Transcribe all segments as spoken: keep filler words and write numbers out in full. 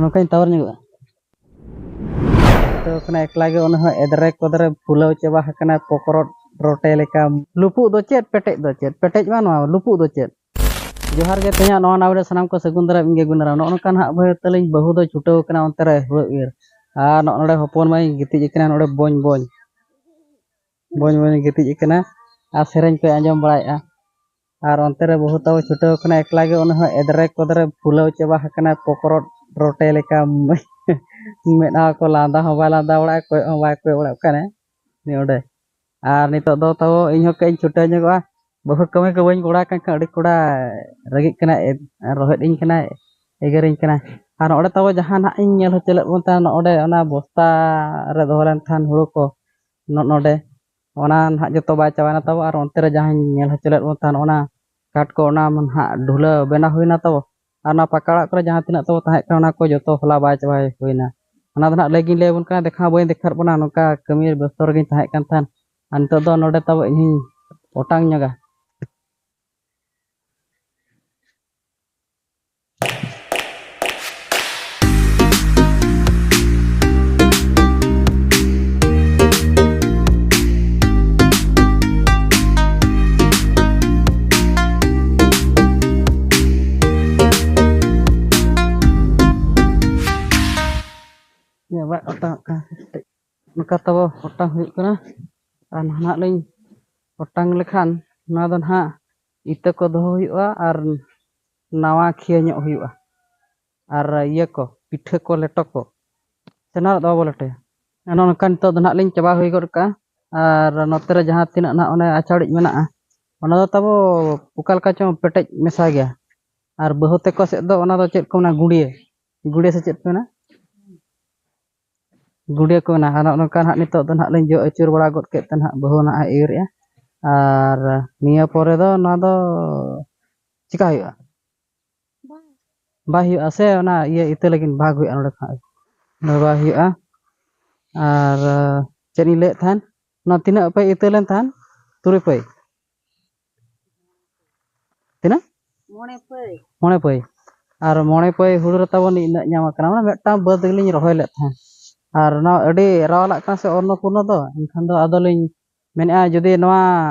ᱱᱚᱝᱠᱟᱧ ᱛᱟᱣᱟᱨ ᱧᱚᱜᱚᱜᱼᱟ᱾ ᱛᱚ ᱠᱟᱱᱟ ᱮᱠᱞᱟ ᱜᱮ, ᱩᱱᱤ ᱦᱚᱸ ᱮᱫᱽᱨᱮ ᱠᱚᱫᱽᱨᱮ ᱯᱷᱩᱞᱟᱹᱣ ᱪᱟᱵᱟ ᱟᱠᱟᱱᱟ, ᱯᱚᱠᱨᱚᱴ ᱨᱚᱴᱮ ᱞᱮᱠᱟ᱾ ᱞᱩᱯᱩᱜ ᱫᱚ ᱪᱮᱫ? ᱯᱮᱴᱮᱡ ᱫᱚ ᱪᱮᱫ? ᱯᱮᱴᱮᱡ ᱢᱟ ᱱᱚᱣᱟ, ᱞᱩᱯᱩᱜ ᱫᱚ ᱪᱮᱫ? ᱡᱚᱦᱟᱨ ᱜᱮ, ᱛᱮᱦᱮᱧᱟᱜ ᱱᱚᱣᱟ ᱱᱟᱣᱟ video ᱥᱟᱱᱟᱢ ᱠᱚ ᱥᱟᱹᱜᱩᱱ ᱫᱟᱨᱟᱢ, ᱤᱧ ᱜᱮ ᱜᱩᱱᱟᱨᱟᱢ᱾ ᱱᱚᱜᱼᱚ ᱱᱚᱝᱠᱟ ᱱᱟᱦᱟᱜ ᱵᱷᱟᱹᱭ ᱛᱟᱹᱞᱤᱧ ᱵᱟᱹᱦᱩ ᱫᱚ ᱪᱷᱩᱴᱟᱹᱣ ᱠᱟᱱᱟ ᱚᱱᱛᱮ ᱨᱮ ᱦᱩᱲᱟᱹ ᱤᱨ, ᱟᱨ ᱱᱚᱜᱼᱚ ᱱᱚᱰᱮ ᱦᱚᱯᱚᱱ ᱢᱟᱹᱭ ᱜᱤᱛᱤᱡ ᱟᱠᱟᱱᱟ ᱱᱚᱰᱮ ᱵᱚᱧ ᱵᱚᱧ, ᱵᱚᱧ ᱵᱚᱧ ᱜᱤᱛᱤᱡ ᱟᱠᱟᱱᱟ ᱟᱨ ᱥᱮᱨᱮᱧ ᱠᱚᱭ ᱟᱸᱡᱚᱢ ᱵᱟᱲᱟᱭᱮᱫᱼᱟ᱾ ᱟᱨ ᱚᱱᱛᱮ ᱨᱮ ᱵᱟᱹᱦᱩ ᱛᱟᱵᱚ ᱪᱷᱩᱴᱟᱹᱣ ᱠᱟᱱᱟ ᱮᱠᱞᱟ ᱜᱮ, ᱩᱱᱤ ᱦᱚᱸ ᱮᱫᱽᱨᱮ ᱠᱚᱫᱽᱨᱮ ᱯᱷᱩᱞᱟᱹᱣ ᱪᱟᱵᱟ ᱟᱠᱟᱱᱟ, ᱯᱚᱠᱨᱚᱴ ᱨᱚᱴᱮ ᱞᱮᱠᱟ᱾ ᱢᱮᱫᱦᱟ ᱠᱚ ᱞᱟᱸᱫᱟ ᱦᱚᱸ ᱵᱟᱭ ᱞᱟᱸᱫᱟ ᱵᱟᱲᱟᱜᱼᱟ, ᱠᱚᱭᱚᱜ ᱦᱚᱸ ᱵᱟᱭ ᱠᱚᱭᱚᱜ ᱵᱟᱲᱟᱜ ᱠᱟᱱᱟ ᱩᱱᱤ ᱚᱸᱰᱮ᱾ ᱟᱨ ᱱᱤᱛᱚᱜ ᱫᱚ ᱛᱟᱵᱚ ᱤᱧ ᱦᱚᱸ ᱠᱟᱹᱡ ᱤᱧ ᱪᱷᱩᱴᱟᱹᱣ ᱧᱚᱜᱚᱜᱼᱟ᱾ ᱵᱟᱹᱦᱩ ᱠᱟᱹᱢᱤ ᱠᱚ ᱵᱟᱹᱧ ᱜᱚᱲᱚ ᱠᱟᱱ ᱠᱷᱟᱱ ᱟᱹᱰᱤ ᱠᱚᱲᱟ ᱨᱟᱹᱜᱤᱜ ᱠᱟᱱᱟᱭ, ᱮ-, ᱨᱚᱦᱮᱫ ᱤᱧ ᱠᱟᱱᱟᱭ, ᱮᱜᱮᱨᱤᱧ ᱠᱟᱱᱟᱭ᱾ ᱟᱨ ᱱᱚᱰᱮ ᱛᱟᱵᱚ ᱡᱟᱦᱟᱸ ᱱᱟᱦᱟᱜ ᱤᱧ ᱧᱮᱞ ᱦᱚᱪᱚ ᱞᱮᱫ ᱵᱚᱱ ᱛᱟᱦᱮᱸ, ᱱᱚᱰᱮ ᱚᱱᱟ ᱵᱚᱥᱛᱟ ᱨᱮ ᱫᱚᱦᱚ ᱞᱮᱱ ᱛᱟᱦᱮᱱ ᱦᱩᱲᱩ ᱠᱚ, ᱱᱚ-, ᱱᱚᱰᱮ ᱚᱱᱟ ᱱᱟᱦᱟᱜ ᱡᱚᱛᱚ ᱵᱟᱭ ᱪᱟᱵᱟᱭᱮᱱᱟ ᱛᱟᱵᱚ᱾ ᱟᱨ ᱚᱱᱛᱮ ᱨᱮ ᱡᱟᱦᱟᱸᱧ ᱧᱮᱞ ᱦᱚᱪᱚ ᱞᱮᱫ ᱵᱚᱱ ᱛᱟᱦᱮᱱ, ᱚᱱᱟ ᱠᱟᱴ ᱠᱚ, ᱚᱱᱟ ᱢᱟ ᱱᱟᱦᱟᱜ ᱰᱷᱩᱞᱟᱹ ᱵᱮᱱᱟᱣ ᱦᱩᱭᱱᱟ ᱛᱟᱵᱚ᱾ ᱟᱨ ᱚᱱᱟ ᱯᱟᱠᱟ ᱚᱲᱟᱜ ᱠᱚᱨᱮ ᱡᱟᱦᱟᱸ ᱛᱤᱱᱟᱹᱜ ᱛᱟᱵᱚ ᱛᱟᱦᱮᱸ ᱠᱟᱱᱟ, ᱚᱱᱟ ᱠᱚ ᱡᱚᱛᱚ ᱦᱚᱞᱟ ᱵᱟᱭ ᱪᱟᱵᱟᱭ ᱦᱩᱭᱱᱟ᱾ ᱚᱱᱟ ᱫᱚ ᱱᱟᱦᱟᱜ ᱞᱟᱹᱭ ᱜᱤᱧ ᱞᱟᱹᱭ ᱟᱵᱚᱱ ᱠᱟᱱᱟ, ᱫᱮᱠᱷᱟᱣ ᱵᱟᱹᱧ ᱫᱮᱠᱷᱟᱣ ᱵᱚᱱᱟ, ᱱᱚᱝᱠᱟ ᱠᱟᱹᱢᱤ ᱵᱮᱥᱛᱚ ᱨᱮᱜᱤᱧ ᱛᱟᱦᱮᱸ ᱠᱟᱱ ᱛᱟᱦᱮᱸᱫ᱾ ᱟᱨ ᱱᱤᱛᱚᱜ ᱫᱚ ᱱᱚᱰᱮ ᱛᱟᱵᱚ ᱤᱧᱤᱧ ᱚᱴᱟᱝ ᱧᱚᱜᱟ᱾ ᱤᱭᱟᱹ ᱵᱟᱭ ᱚᱴᱟᱝᱚᱜ ᱠᱟᱱᱟ ᱠᱟᱹᱴᱤᱡ᱾ ᱱᱚᱝᱠᱟ ᱛᱟᱵᱚ ᱚᱴᱟᱝ ᱦᱩᱭᱩᱜ ᱠᱟᱱᱟ᱾ ᱟᱨ ᱱᱟᱦᱟᱜ ᱞᱤᱧ ᱚᱴᱟᱝ ᱞᱮᱠᱷᱟᱱ ᱱᱚᱣᱟ ᱫᱚ ᱱᱟᱦᱟᱜ ᱤᱛᱟᱹ ᱠᱚ ᱫᱚᱦᱚ ᱦᱩᱭᱩᱜᱼᱟ ᱟᱨ ᱱᱟᱣᱟ ᱠᱷᱤᱭᱟᱹ ᱧᱚᱜ ᱦᱩᱭᱩᱜᱼᱟ᱾ ᱟᱨ ᱤᱭᱟᱹ ᱠᱚ, ᱯᱤᱴᱷᱟᱹ ᱠᱚ, ᱞᱮᱴᱚ ᱠᱚ, ᱥᱟᱱᱟᱢᱟᱜ ᱫᱚ ᱵᱟᱵᱚ ᱞᱮᱴᱚᱭᱟ᱾ ᱱᱚᱜᱼᱚ ᱱᱚᱝᱠᱟ ᱱᱤᱛᱚᱜ ᱫᱚ ᱱᱟᱦᱟᱜ ᱞᱤᱧ ᱪᱟᱵᱟ ᱦᱩᱭ ᱜᱚᱫ ᱠᱟᱜᱼᱟ᱾ ᱟᱨ ᱱᱚᱛᱮ ᱨᱮ ᱡᱟᱦᱟᱸ ᱛᱤᱱᱟᱹᱜ ᱱᱟᱦᱟᱜ ᱚᱱᱮ ᱟᱪᱷᱟᱲᱤᱡ ᱢᱮᱱᱟᱜᱼᱟ, ᱚᱱᱟ ᱫᱚ ᱛᱟᱵᱚ ᱚᱠᱟ ᱞᱮᱠᱟ ᱪᱚᱝ ᱯᱮᱴᱮᱡ ᱢᱮᱥᱟ ᱜᱮᱭᱟ᱾ ᱟᱨ ᱵᱟᱹᱦᱩ ᱛᱟᱠᱚ ᱥᱮᱫ ᱫᱚ ᱚᱱᱟ ᱫᱚ ᱪᱮᱫ ᱠᱚ ᱢᱮᱱᱟ, ᱜᱩᱸᱰᱭᱟᱹ, ᱜᱩᱸᱰᱭᱟᱹ ᱥᱮ ᱪᱮᱫ ᱠᱚ ᱢᱮᱱᱟ? ᱜᱩᱸᱰᱭᱟᱹ ᱠᱚ ᱢᱮᱱᱟᱜᱼᱟ᱾ ᱟᱨ ᱱᱚᱜᱼᱚ ᱱᱚᱝᱠᱟ ᱱᱟᱦᱟᱜ ᱱᱤᱛᱚᱜ ᱫᱚ ᱱᱟᱦᱟᱜ ᱞᱤᱧ ᱡᱚᱜ ᱟᱹᱪᱩᱨ ᱵᱟᱲᱟ ᱜᱚᱫ ᱠᱮᱫ ᱛᱮ ᱱᱟᱦᱟᱜ ᱵᱟᱹᱦᱩ ᱱᱟᱦᱟᱜ ᱮ ᱤᱨᱮᱜᱼᱟ᱾ ᱟᱨ ᱱᱤᱭᱟᱹ ᱯᱚᱨᱮ ᱫᱚ ᱱᱚᱣᱟ ᱫᱚ ᱪᱮᱠᱟ ᱦᱩᱭᱩᱜᱼᱟ? ᱵᱟᱭ ᱦᱩᱭᱩᱜᱼᱟ ᱥᱮ ᱚᱱᱟ ᱤᱭᱟᱹ ᱤᱛᱟᱹ ᱞᱟᱹᱜᱤᱫ ᱵᱷᱟᱜᱽ ᱦᱩᱭᱩᱜᱼᱟ ᱱᱚᱰᱮ ᱠᱷᱚᱱᱟᱜ? ᱱᱚᱰᱮ ᱵᱟᱭ ᱦᱩᱭᱩᱜᱼᱟ᱾ ᱟᱨ ᱪᱮᱫ ᱤᱧ ᱞᱟᱹᱭᱮᱫ ᱛᱟᱦᱮᱱ, ᱚᱱᱟ ᱛᱤᱱᱟᱹᱜ ᱯᱟᱹᱭ ᱤᱛᱟᱹ ᱞᱮᱱ ᱛᱟᱦᱮᱱ? ᱛᱩᱨᱩᱭ ᱯᱟᱹᱭ᱾ ᱛᱤᱱᱟᱹᱜ? ᱢᱚᱬᱮ ᱯᱟᱹᱭ᱾ ᱢᱚᱬᱮ ᱯᱟᱹᱭ᱾ ᱟᱨ ᱢᱚᱬᱮ ᱯᱟᱹᱭ ᱦᱩᱲᱩ ᱨᱮ ᱛᱟᱵᱚᱱ ᱤᱱᱟᱹᱜ ᱧᱟᱢ ᱟᱠᱟᱱᱟ, ᱢᱟᱱᱮ ᱢᱤᱫᱴᱟᱝ ᱵᱟᱹᱫᱽ ᱜᱮᱞᱤᱧ ᱨᱚᱦᱚᱭ ᱞᱮᱫ ᱛᱟᱦᱮᱸᱫ᱾ ᱟᱨ ᱱᱚᱣᱟ ᱟᱹᱰᱤ ᱨᱟᱣᱟᱞᱟᱜ ᱠᱟᱱᱟ ᱥᱮ ᱚᱱᱱᱚᱯᱩᱨᱱᱚ ᱫᱚ, ᱮᱱᱠᱷᱟᱱ ᱫᱚ ᱟᱫᱚᱞᱤᱧ ᱢᱮᱱᱮᱫᱼᱟ, ᱡᱩᱫᱤ ᱱᱚᱣᱟ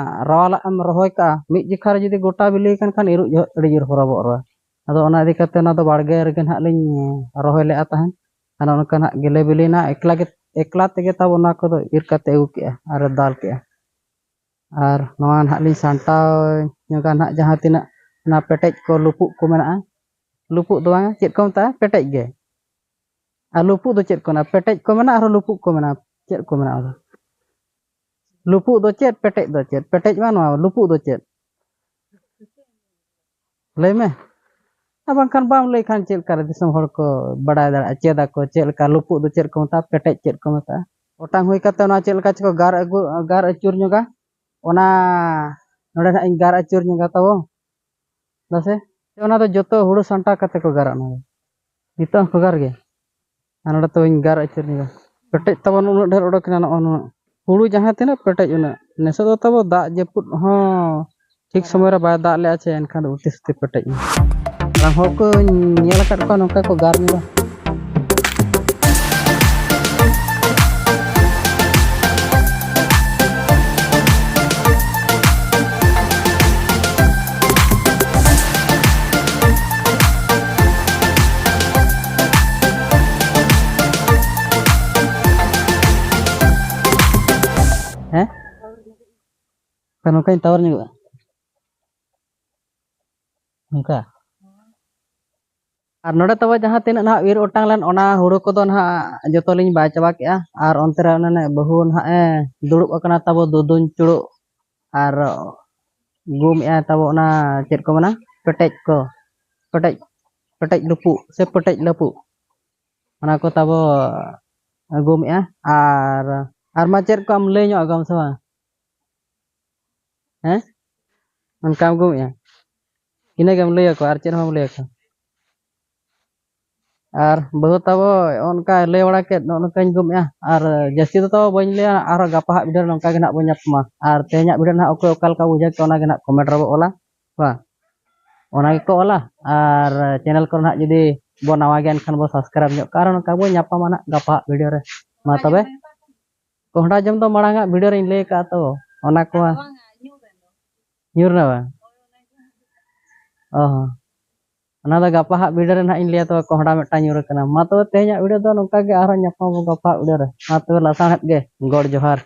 ᱨᱟᱣᱟᱞᱟᱜ ᱮᱢ ᱨᱚᱦᱚᱭ ᱠᱟᱜᱼᱟ, ᱢᱤᱫ ᱡᱮᱠᱷᱟ ᱨᱮ ᱡᱩᱫᱤ ᱜᱚᱴᱟ ᱵᱤᱞᱤ ᱠᱟᱱ ᱠᱷᱟᱱ ᱤᱨᱚᱜ ᱡᱚᱦᱚᱜ ᱟᱹᱰᱤ ᱡᱳᱨ ᱦᱚᱨᱚᱵᱚᱜ ᱨᱚᱦᱚᱭ᱾ ᱟᱫᱚ ᱚᱱᱟ ᱤᱫᱤ ᱠᱟᱛᱮ ᱚᱱᱟ ᱫᱚ ᱵᱟᱲᱜᱮ ᱨᱮᱜᱮ ᱱᱟᱦᱟᱜ ᱞᱤᱧ ᱨᱚᱦᱚᱭ ᱞᱮᱫᱼᱟ ᱛᱟᱦᱮᱸᱫ᱾ ᱟᱨ ᱚᱱᱠᱟ ᱱᱟᱦᱟᱜ ᱜᱮᱞᱮ ᱵᱤᱞᱤᱭᱮᱱᱟ, ᱮᱠᱞᱟ ᱜᱮ, ᱮᱠᱞᱟ ᱛᱮᱜᱮ ᱛᱟᱵᱚ ᱚᱱᱟ ᱠᱚᱫᱚ ᱤᱨ ᱠᱟᱛᱮ ᱟᱹᱜᱩ ᱠᱮᱜᱼᱟ ᱟᱨ ᱫᱟᱞ ᱠᱮᱜᱼᱟ᱾ ᱟᱨ ᱱᱚᱣᱟ ᱱᱟᱦᱟᱜ ᱞᱤᱧ ᱥᱟᱢᱴᱟᱣ ᱧᱚᱜᱟ ᱱᱟᱦᱟᱜ, ᱡᱟᱦᱟᱸ ᱛᱤᱱᱟᱹᱜ ᱚᱱᱟ ᱯᱮᱴᱮᱡ ᱠᱚ, ᱞᱩᱯᱩᱜ ᱠᱚ ᱢᱮᱱᱟᱜᱼᱟ᱾ ᱞᱩᱯᱩᱜ ᱫᱚ ᱵᱟᱝ, ᱪᱮᱫ ᱠᱚ ᱢᱮᱛᱟᱜᱼᱟ? ᱯᱮᱴᱮᱡ ᱜᱮ᱾ ᱟᱨ ᱞᱩᱯᱩᱜ ᱫᱚ ᱪᱮᱫ ᱠᱚ ᱢᱮᱱᱟᱜᱼᱟ? ᱯᱮᱴᱮᱡ ᱠᱚ ᱢᱮᱱᱟᱜᱼᱟ, ᱟᱨᱦᱚᱸ ᱞᱩᱯᱩᱜ ᱠᱚ ᱢᱮᱱᱟᱜᱼᱟ᱾ ᱪᱮᱫ ᱠᱚ ᱢᱮᱱᱟᱜᱼᱟ ᱟᱫᱚ? ᱞᱩᱯᱩᱜ ᱫᱚ ᱪᱮᱫ? ᱯᱮᱴᱮᱡ ᱫᱚ ᱪᱮᱫ? ᱯᱮᱴᱮᱡ ᱢᱟ ᱱᱚᱣᱟ, ᱞᱩᱯᱩᱜ ᱫᱚ ᱪᱮᱫ? ᱞᱟᱹᱭ ᱢᱮ᱾ ᱟᱨ ᱵᱟᱝᱠᱷᱟᱱ ᱵᱟᱢ ᱞᱟᱹᱭ ᱠᱷᱟᱱ ᱪᱮᱫ ᱞᱮᱠᱟᱨᱮ ᱫᱤᱥᱚᱢ ᱦᱚᱲ ᱠᱚ ᱵᱟᱲᱟᱭ ᱫᱟᱲᱮᱭᱟᱜᱼᱟ, ᱪᱮᱫ ᱟᱠᱚ, ᱪᱮᱫ ᱞᱮᱠᱟ ᱞᱩᱯᱩᱜ ᱫᱚ ᱪᱮᱫ ᱠᱚ ᱢᱮᱛᱟᱜᱼᱟ, ᱯᱮᱴᱮᱡ ᱪᱮᱫ ᱠᱚ ᱢᱮᱛᱟᱜᱼᱟ? ᱚᱴᱟᱝ ᱦᱩᱭ ᱠᱟᱛᱮ ᱚᱱᱟ ᱪᱮᱫ ᱞᱮᱠᱟ ᱪᱚᱠᱚ ᱜᱟᱨ ᱟᱹᱜᱩ, ᱜᱟᱨ ᱟᱹᱪᱩᱨ ᱧᱚᱜᱟ, ᱚᱱᱟ ᱱᱚᱰᱮ ᱱᱟᱜ ᱤᱧ ᱜᱟᱨ ᱟᱹᱪᱩᱨ ᱧᱚᱜᱟ ᱛᱟᱵᱚ᱾ ᱢᱟᱥᱮ, ᱚᱱᱟ ᱫᱚ ᱡᱚᱛᱚ ᱦᱩᱲᱩ ᱥᱟᱢᱴᱟᱣ ᱠᱟᱛᱮ ᱠᱚ ᱜᱟᱨᱟ ᱚᱱᱟ ᱫᱚ᱾ ᱱᱤᱛᱚᱜ ᱦᱚᱸᱠᱚ ᱜᱟᱨ ᱜᱮ᱾ ᱟᱨ ᱱᱚᱰᱮ ᱛᱚᱵᱮᱧ ᱜᱟᱨ ᱟᱹᱪᱩᱨ ᱧᱚᱜᱟ᱾ ᱯᱮᱴᱮᱡ ᱛᱟᱵᱚᱱ ᱩᱱᱟᱹᱜ ᱰᱷᱮᱨ ᱚᱰᱚᱠ ᱮᱱᱟ, ᱱᱚᱜᱼᱚ ᱱᱩᱱᱟᱹᱜ᱾ ᱦᱩᱲᱩ ᱡᱟᱦᱟᱸ ᱛᱤᱱᱟᱹᱜ ᱯᱮᱴᱮᱡ ᱩᱱᱟᱹᱜ᱾ ᱱᱮᱥᱚᱜ ᱫᱚ ᱛᱟᱵᱚ ᱫᱟᱜ ᱡᱟᱹᱯᱩᱫ ᱦᱚᱸ ᱴᱷᱤᱠ ᱥᱚᱢᱚᱭ ᱨᱮ ᱵᱟᱭ ᱫᱟᱜ ᱞᱮᱜᱼᱟ ᱪᱮ, ᱮᱱᱠᱷᱟᱱ ᱫᱚ ᱩᱛᱤ ᱥᱩᱛᱤ ᱯᱮᱴᱮᱡ ᱮᱱᱟ᱾ ᱦᱟᱲᱟᱢ ᱦᱚᱲ ᱠᱚᱧ ᱧᱮᱞ ᱟᱠᱟᱫ ᱠᱚᱣᱟ ᱱᱚᱝᱠᱟ ᱠᱚ ᱜᱟᱨ ᱧᱚᱜᱟ᱾ ᱦᱮᱸ? ᱟᱨ ᱱᱚᱝᱠᱟᱧ ᱛᱟᱣᱟᱨ ᱧᱚᱜᱚᱜᱼᱟ᱾ ᱱᱚᱝᱠᱟ᱾ ᱟᱨ ᱱᱚᱰᱮ ᱛᱟᱵᱚ ᱡᱟᱦᱟᱸ ᱛᱤᱱᱟᱹᱜ ᱱᱟᱦᱟᱜ ᱤᱨ ᱚᱴᱟᱝ ᱞᱮᱱ, ᱚᱱᱟ ᱦᱩᱲᱩ ᱠᱚᱫᱚ ᱱᱟᱦᱟᱜ ᱡᱚᱛᱚ ᱞᱤᱧ ᱵᱟᱭ ᱪᱟᱵᱟ ᱠᱮᱜᱼᱟ᱾ ᱟᱨ ᱚᱱᱛᱮ ᱨᱮ ᱚᱱᱮ ᱵᱟᱹᱦᱩ ᱱᱟᱦᱟᱜ ᱮ ᱫᱩᱲᱩᱵ ᱟᱠᱟᱱᱟ ᱛᱟᱵᱚ ᱫᱩᱫᱩᱧ ᱪᱩᱲᱩᱜ, ᱟᱨ ᱜᱩᱢᱮᱜᱼᱟᱭ ᱛᱟᱵᱚ ᱚᱱᱟ ᱪᱮᱫ ᱠᱚ ᱢᱮᱱᱟ, ᱯᱮᱴᱮᱡ ᱠᱚ, ᱯᱮᱴᱮᱡ, ᱯᱮᱴᱮᱡ ᱞᱩᱯᱩᱜ ᱥᱮ ᱯᱮᱴᱮᱡ ᱞᱟᱹᱯᱩᱜ, ᱚᱱᱟ ᱠᱚ ᱛᱟᱵᱚ ᱜᱩᱢᱮᱜᱼᱟ᱾ ᱟᱨ, ᱟᱨ ᱢᱟ ᱪᱮᱫ ᱠᱚ ᱟᱢ ᱞᱟᱹᱭ ᱧᱚᱜ ᱟᱠᱚᱣᱟᱢ ᱥᱮ ᱵᱟᱝ? ᱦᱮᱸ? ᱚᱱᱠᱟᱢ ᱜᱩᱢᱮᱜᱼᱟ? ᱤᱱᱟᱹᱜᱮᱢ ᱞᱟᱹᱭ ᱟᱠᱚᱣᱟ, ᱟᱨ ᱪᱮᱫ ᱦᱚᱸ ᱵᱟᱢ ᱞᱟᱹᱭ ᱟᱠᱚᱣᱟ? ᱟᱨ ᱵᱟᱹᱦᱩ ᱛᱟᱵᱚ ᱚᱱᱠᱟ ᱞᱟᱹᱭ ᱵᱟᱲᱟ ᱠᱮᱫ, ᱱᱚᱜᱼᱚ ᱱᱚᱝᱠᱟᱧ ᱜᱩᱢᱮᱜᱼᱟ᱾ ᱟᱨ ᱡᱟᱹᱥᱛᱤ ᱫᱚ ᱛᱟᱵᱚ ᱵᱟᱹᱧ ᱞᱟᱹᱭᱟ, ᱟᱨᱦᱚᱸ ᱜᱟᱯᱟ ᱦᱟᱸᱜ video ᱨᱮ ᱱᱚᱝᱠᱟ ᱜᱮ ᱱᱟᱦᱟᱜ ᱵᱚᱱ ᱧᱟᱯᱟᱢᱟ᱾ ᱟᱨ ᱛᱮᱦᱮᱧᱟᱜ video ᱱᱟᱦᱟᱜ ᱚᱠᱚᱭ ᱚᱠᱟ ᱞᱮᱠᱟ ᱵᱩᱡᱷᱟᱹᱣ ᱠᱮᱫ, ᱚᱱᱟ ᱜᱮ ᱱᱟᱦᱟᱜ comment ᱨᱮᱵᱚ ᱚᱞᱟ᱾ ᱵᱟᱝ? ᱚᱱᱟ ᱜᱮᱠᱚ ᱚᱞᱟ᱾ ᱟᱨ ᱪᱮᱱᱮᱞ ᱠᱚᱨᱮ ᱱᱟᱦᱟᱜ ᱡᱩᱫᱤ ᱵᱚ ᱱᱟᱣᱟ ᱜᱮᱭᱟ, ᱮᱱᱠᱷᱟᱱ ᱵᱚ ᱥᱟᱵᱥᱠᱨᱟᱭᱤᱵᱽ ᱧᱚᱜ ᱠᱟᱜᱼᱟ᱾ ᱟᱨ ᱚᱱᱠᱟ ᱵᱚ ᱧᱟᱯᱟᱢᱟ ᱱᱟᱦᱟᱜ ᱜᱟᱯᱟ ᱦᱟᱜ ᱵᱷᱤᱰᱤᱭᱳ ᱨᱮ᱾ ᱢᱟ ᱛᱚᱵᱮ, ᱠᱚᱦᱰᱟ ᱡᱚᱢ ᱫᱚ ᱢᱟᱲᱟᱝ ᱟᱜ ᱵᱷᱤᱰᱤᱭᱳ ᱨᱮᱧ ᱞᱟᱹᱭ ᱟᱠᱟᱫᱼᱟ ᱛᱚ, ᱚᱱᱟ ᱠᱚ ᱧᱩᱨ ᱮᱱᱟ ᱵᱟᱝ? ᱚ ᱦᱚᱸ᱾ ᱚᱱᱟ ᱫᱚ ᱜᱟᱯᱟ ᱦᱟᱸᱜ ᱵᱷᱤᱰᱤᱭᱳ ᱨᱮ ᱱᱟᱦᱟᱜ ᱤᱧ ᱞᱟᱹᱭᱟ, ᱛᱚᱵᱮ ᱠᱚᱦᱰᱟ ᱢᱤᱫᱴᱟᱝ ᱧᱩᱨ ᱟᱠᱟᱱᱟ᱾ ᱢᱟ ᱛᱚᱵᱮ ᱛᱮᱦᱮᱧᱟᱜ ᱵᱷᱤᱰᱤᱭᱳ ᱫᱚ ᱱᱚᱝᱠᱟ ᱜᱮ, ᱟᱨᱦᱚᱸ ᱧᱟᱯᱟᱢ ᱟᱵᱚ ᱜᱟᱯᱟ ᱦᱟᱸᱜ ᱵᱷᱤᱰᱤᱭᱳ ᱨᱮ᱾ ᱢᱟ ᱛᱚᱵᱮ ᱞᱟᱥᱟᱬᱦᱮᱫ ᱜᱮ ᱜᱚᱰ ᱡᱚᱦᱟᱨ᱾